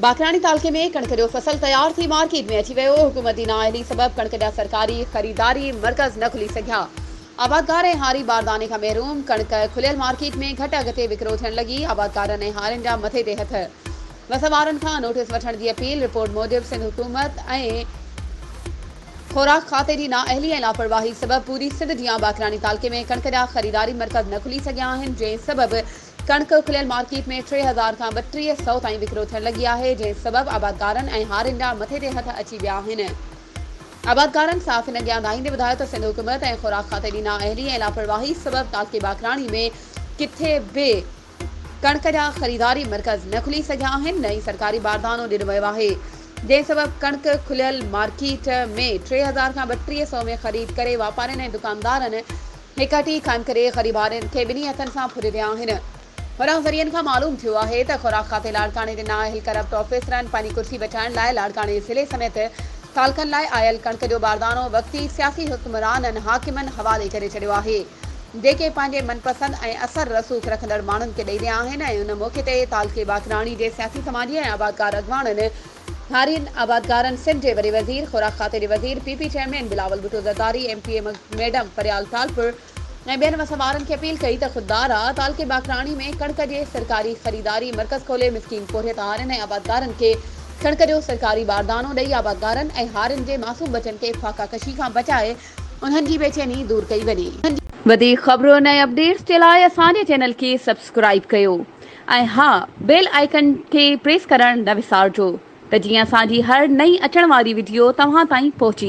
باقراڻي تعلقي ۾ ڪڻڪ جو فصل تيار ٿي مارڪيٽ ۾ اچي ويو، حڪومتي نااهلي سبب ڪڻڪ جا سرڪاري خريداري مرڪز نه کلي سگهيا، آبادگار ۽ هاري بارداني کان محروم، ڪڻڪ کليل مارڪيٽ ۾ گهٽ اگهه تي وڪرو ٿيڻ لڳي، آبادگارن ۽ هارين جا مٿي تي هٿ، وس وارن کان نوٽيس وٺڻ جي اپيل، رپورٽ موجب سنڌ حڪومت ۽ خوراڪ کاتي جي نااهلي ۽ لاپرواهي سبب پوري سنڌ جيان باقراڻي تعلقي ۾ ڪڻڪ جا خريداري مرڪز نه کلي سگهيا آهن، جنهن سبب ڪڻڪ کليل مارڪيٽ ۾ 3000 کان 32 سئو تائين وڪرو ٿيڻ لڳي آهي، جنهن سبب آبادگارن ۽ هارين جا مٿي تي هٿ اچي ويا آهن. آبادگارن صحافين اڳيان دانهيندي ٻڌايو ته سنڌ حڪومت ۽ خوراڪ کاتي جي نااهلي ۽ لاپرواهي سبب تعلقي باقراڻي ۾ ڪٿي به ڪڻڪ جا خريداري مرڪز نه کلي سگهيا آهن نه ئي سرڪاري باردانو ڏنو ويو آهي، جنهن سبب ڪڻڪ کليل مارڪيٽ ۾ 3000 کان 32 سئو ۾ خريد ڪري واپارين ۽ دڪاندارن هڪ هٽي قائم ڪري غريب هارين کي ٻنهي هٿن سان ڦري رهيا آهن. هوڏانهن ذريعن کان معلوم ٿيو آهي ته خوراڪ کاتي لاڙڪاڻي جي نااهل ڪرپٽ آفيسرن پنهنجي ڪرسي بچائڻ لاء لاڙڪاڻي ضلعي سميت تعلقن لاء آيل ڪڻڪ جو باردانو وقتي سياسي حڪمرانن حاڪمن حوالي ڪري ڇڏيو آهي جيڪي پنهنجي من پسند ۽ اثر رسوخ رکندڙ ماڻهن کي ڏئي رهيا آهن ۽ ان موقعي تي تعلقي باقراڻي جي سياسي سماجي ۽ آبادگار اڳواڻن هارين آبادگارن سنڌ جي وڏي وزير، خوراڪ کاتي جي وزير، P P chairman Bilawal Bhutto Zardari, M P A madam Faryal Talpur ۽ ٻين وس وارن کي اپيل ڪئي ته خوددارا تعلقي باقراڻي ۾ ڪڻڪ جي سرڪاري خريداري مرڪز کولي مسڪين پورهيت هارين ۽ آبادگارن کي ڪڻڪ جو سرڪاري باردانو ڏئي آبادگارن ۽ هارين جي معصوم ٻچن کي فاقا ڪشي کان بچائي انهن جي بيچيني دور ڪئي وڃي. وڌيڪ خبرن ۽ اپڊيٽس جي لاء اسان جي چينل کي سبسڪرائيب ڪيو. ۽ ها بيل آئيڪن کي پريس ڪرڻ نه وسارجو ته جيئن اسان جي هر نئين اچڻ واري وڊيو توهان تائين پهچي.